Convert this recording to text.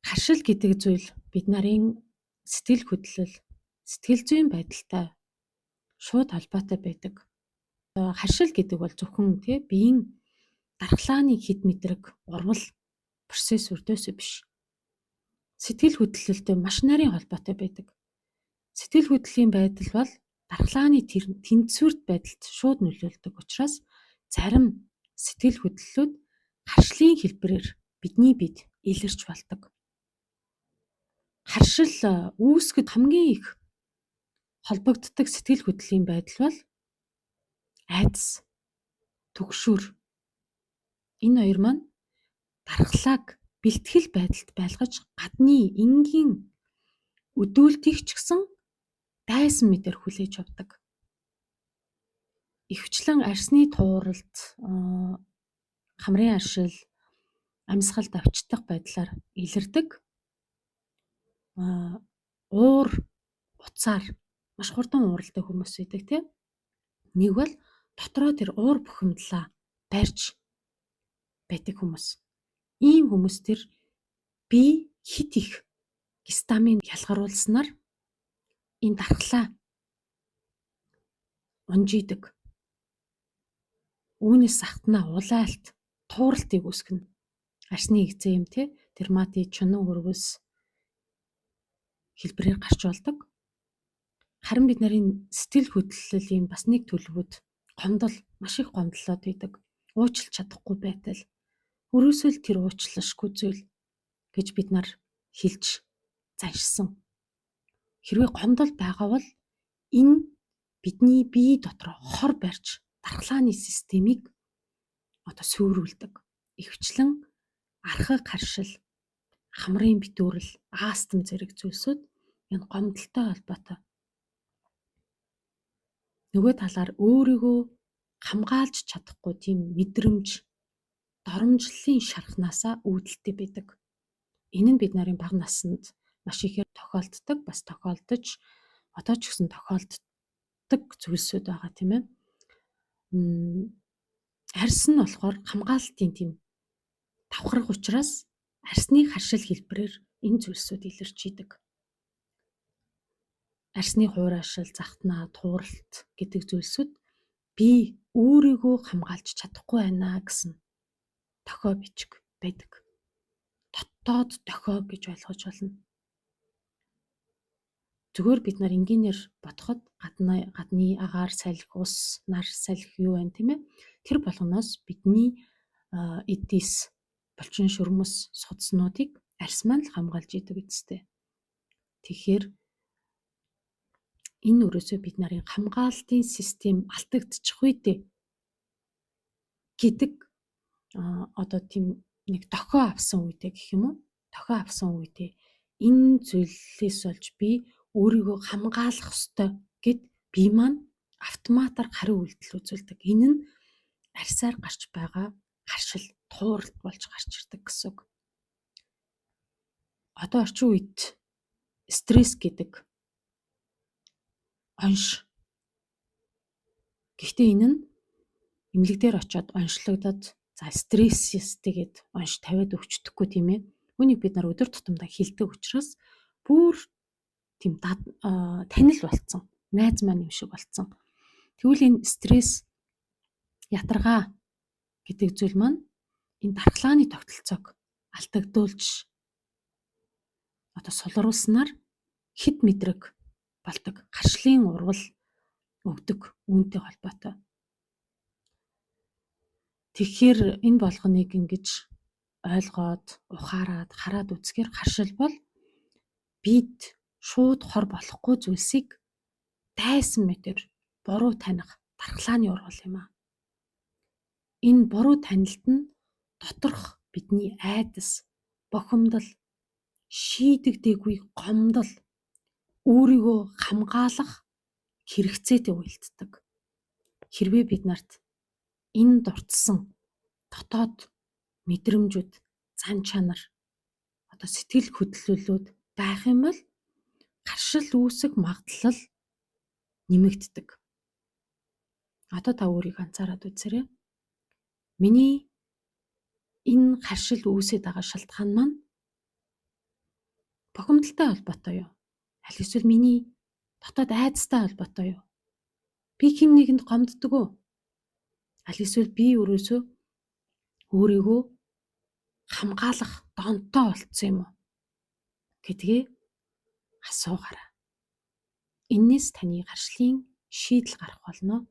Харшил гэдэг зүйл бид нарын сэтгэл хөдлөл, сэтгэл зүйн байдалтай шууд холбоотой байдаг. Харшил гэдэг бол зөвхөн тий биеийн дархлааны хэд мэдрэг урвал процесс өрдөөсөө биш. Сэтгэл хөдлөлтөй маш нарийн холбоотой байдаг. Сэтгэл хөдлөлийн байдал бол дархлааны тэнцвэрт байдалд шууд нөлөөлдөг учраас зарим сэтгэл хөдлөлүүд харшлын хэлбэрээр бидний бид илэрч болдог. Харшил үүсгэд хамгийн их холбогддог сэтгэл хөдлөлийн байдал бол айдас, түгшүүр. Энэ хоёр маань дархлааг бэлтгэл байдалд байлгаж гадны энгийн өдөөлтийг ч гэсэн дайсан мэтээр хүлээж авдаг. Ихэвчлэн арьсны тууралт, хамрын аршил, амьсгалд авчдах байдлаар илэрдэг. Уур уцаар маш хурдан ууралдаг хүмүүс байдаг тийм. Нэг бол дотроо тэр уур бухимдлаа барьж байдаг хүмүүс. Ийм хүмүүс тэр бие хит их гистамин ялгаруулснаар энэ дархлаа унжийдэг. Үүнээс сахтнаа улайлт, тууралтыг үүсгэнэ. Арсны экзем те дерматит, чунан хөрвөс хэлбэрээр гарч болдог. Харин бид нарын сэтгэл хөдлөлийн бас нэг төлөвөд гомдол, маш их гомдлоод байдаг. Уучлах чадахгүй байтал өрөөсөө л тэр уучлашгүй зүйл гэж бид нар хэлж заншсан. Хэрвээ гомдол байгаа бол энэ бидний бие дотор хор барьж дархлааны системийг одоо суйруулдаг. Ихэвчлэн архаг харшил, хамрын битүүрэл, астм зэрэг зүйлсүүд энэ гомдолтой холбоотой. Нөгөө талаар өөрийгөө хамгаалж чадахгүй тийм мэдрэмж, доромжллын шархнаасаа үүдэлтэй байдаг. Энэ нь бид нарын бага наснд маш ихээр тохиолддог, бас тохиолдож одоо ч гэсэн тохиолддог зүйлсүүд байгаа тийм ээ. Арьс нь болохоор хамгаалалтын тийм давхарга учраас арьсны харшил хэлбэрээр энэ зүйлсүүд илэрч идэг. Арьсны хуурайшил, захтнаа, тууралт гэдэг зүйлсүүд би өөрийгөө хамгаалж чадахгүй байна гэсэн дохио бичиг байдаг. Дотоод дохио гэж ойлгож болно. Зүгээр бид нар энгийнээр бодоход гадны агаар салхи, ус, нар салхи юу байна тийм ээ. Тэр болгоноос бидний эдис, булчин шөрмөс, судснуудыг арьс маань л хамгаалж идэг үсттэй. Тэгэхээр энэ өрөөсөө бид нарын хамгаалтын систем алдагдчих үедээ гэдэг одоо тийм нэг дохио авсан үедээ гэх юм уу? Дохио авсан үедээ энэ зүйлээс болж би өөрийгөө хамгаалах ёстой гэд бие маань автоматар хариу үйлдэл үзүүлдэг. Энэ нь арьсаар гарч байгаа харшил, тууралт болж гарч ирдэг гэсэн үг. Одоо орчин үед стресс гэдэг онш. Гэхдээ энэ нь эмнэлэг дээр очиод онцлогдоод за стресс тэгээд онш тавиад өгчдөхгүй тийм ээ. Үүнийг бид нар өдөр тутамдаа хилдэг учраас бүр тийм танил болцсон. Найз маань юм шиг болцсон. Тэгвэл энэ стресс, ятаргаа гэдэг зүйл маань энэ дархлааны тогтолцоог алдагдуулж одоо сулруулснаар хэд мэдрэг болдог. Харшлын урвал өгдөг үүнтэй холбоотой. Тэгэхээр энэ болгоныг ингэж ойлгоод, ухаарад, хараад үзэхээр харшил бол бид шууд хор болохгүй зүйлсийг дайсан мэтэр буруу таних дархлааны урвал юм аа. Энэ буруу танилт нь доторх бидний айдас, бохимдол, шийдэгдээгүй гомдол, өөрийгөө хамгаалах хэрэгцээтэй уялддаг. Хэрвээ бид нарт энэ дурдсан дотоод мэдрэмжүүд, зан чанар, одоо сэтгэл хөдлөлүүд байх юм бол харшил үүсэх магадлал нэмэгддэг. Одоо та өөрийг анзаараад үзээрэй. Миний энэ харшил үүсээд байгаа шалтгаан маань Бухимдалтай холбоотой юу? Аль эсвэл миний дотоод айдастай холбоотой юу? Би хэн нэгэнд гомддог уу? Аль эсвэл би өөрөөсөө өөрийгөө хамгаалах донтой болцсон юм уу гэдгээ асуугаарай. Эннээс таны гаршлын шийдэл гарах болно.